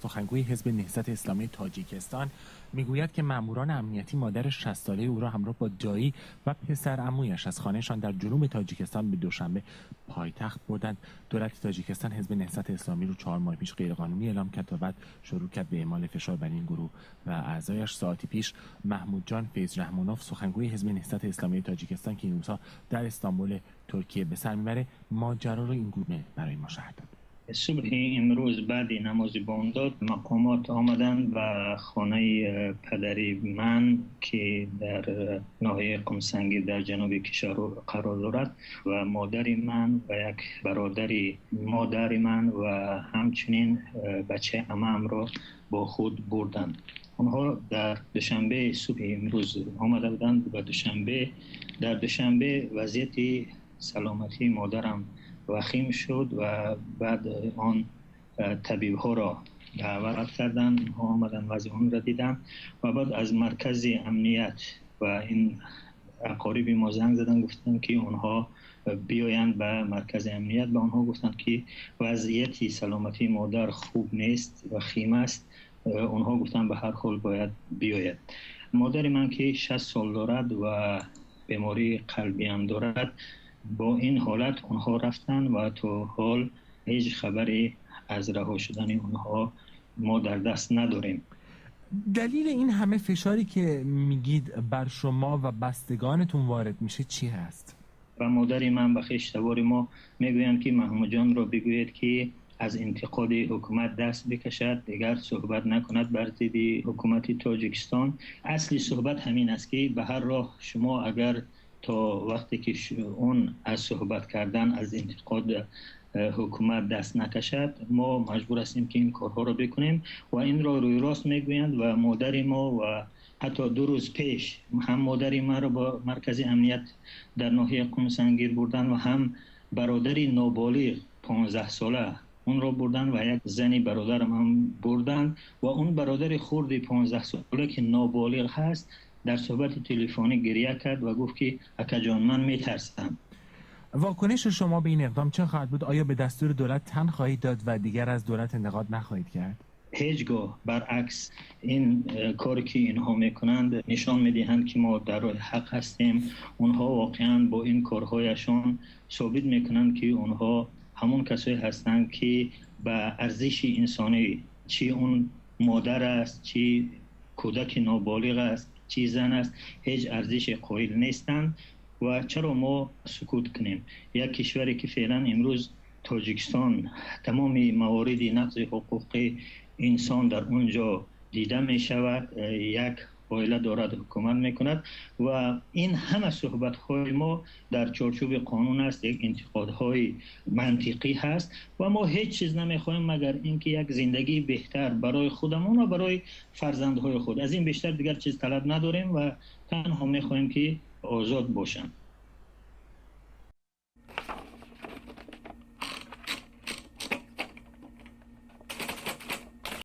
سخنگوی حزب نهضت اسلامی تاجیکستان، میگوید که ماموران امنیتی مادر 60 ساله او را همراه با دایی و پسر عمویش از خانهشان در جنوب تاجیکستان به دوشنبه پایتخت بردند. دولت تاجیکستان حزب نهضت اسلامی رو 4 ماه پیش غیرقانونی اعلام کرد و بعد شروع کرد به اعمال فشار بر این گروه و اعضایش. ساعتی پیش محمود جان فیض رحمانوف، سخنگوی حزب نهضت اسلامی تاجیکستان که این روزها در استانبول ترکیه به سر میبره، ماجرا رو این گونه برای ما شرح داد. صبح امروز بعد نماز بامداد مقامات آمدند به خانه پدری من که در ناحیه قمسنگی در جنوب کشور قرار دارد و مادر من و یک برادر مادر من و همچنین بچه عمه‌ام را با خود بردند. آنها در دوشنبه صبح امروز آمده بودند و در دوشنبه وضعیت سلامتی مادرم وخیم شد و بعد آن طبیب ها را دعوت کردند. آنها آمدن وضع اون را دیدن و بعد از مرکز امنیت و این اقارب ما زنگ زدن، گفتن که آنها بیایند به مرکز امنیت. به آنها گفتند که وضعیت سلامتی مادر خوب نیست و خیم است. آنها گفتن به هر حال باید بیاید. مادر من که 60 سال دارد و بیماری قلبی هم دارد، با این حالت آنها رفتن و تا حال هیچ خبری از رها شدن آنها ما در دست نداریم. دلیل این همه فشاری که میگید بر شما و بستگانتون وارد میشه چی هست؟ و مادر من و خویشتوار ما میگویند که محمود جان را بگویید که از انتقاد حکومت دست بکشد، دیگر صحبت نکند بر ضد حکومت تاجیکستان. اصلی صحبت همین است که به هر راه شما اگر تا وقتی که اون از صحبت کردن از انتقاد حکومت دست نکشد، ما مجبور هستیم که این کارها را بکنیم و این را روی راست میگویند. و مادر ما و حتی 2 روز پیش هم مادر ما را با مرکز امنیت در ناحیه قمسنگیر بردن و هم برادری نابالغ 15 ساله اون را بردن و یک زنی برادرم هم بردن و اون برادر خرد 15 ساله که نابالغ هست در صحبت تلفنی گریه کرد و گفت که اکا جان من میترسم. واکنش شما به این اقدام چه خواهد بود؟ آیا به دستور دولت تن خواهید داد و دیگر از دولت انتقاد نخواهید کرد؟ هیچگاه. برعکس، این کاری که اینها میکنند نشان میدهند که ما در راه حق هستیم. اونها واقعا با این کارهایشان ثابت میکنند که اونها همون کسایی هستند که به ارزش انسانی، چی اون مادر است، چی کودک نابالغ است، چی زن است، هیچ ارزش قائل نیستند. و چرا ما سکوت کنیم؟ یک کشوری که فعلا امروز تاجیکستان تمام موارد نقض حقوق انسان در اونجا دیده می شود، یک عائله دارد حکومت می کند و این همه صحبت های ما در چارچوب قانون است، یک انتقادهای منطقی هست و ما هیچ چیز نمی خواهیم مگر اینکه یک زندگی بهتر برای خودمون و برای فرزندهای خود. از این بیشتر دیگر چیز طلب نداریم و تنها می خواهیم که آزاد باشند.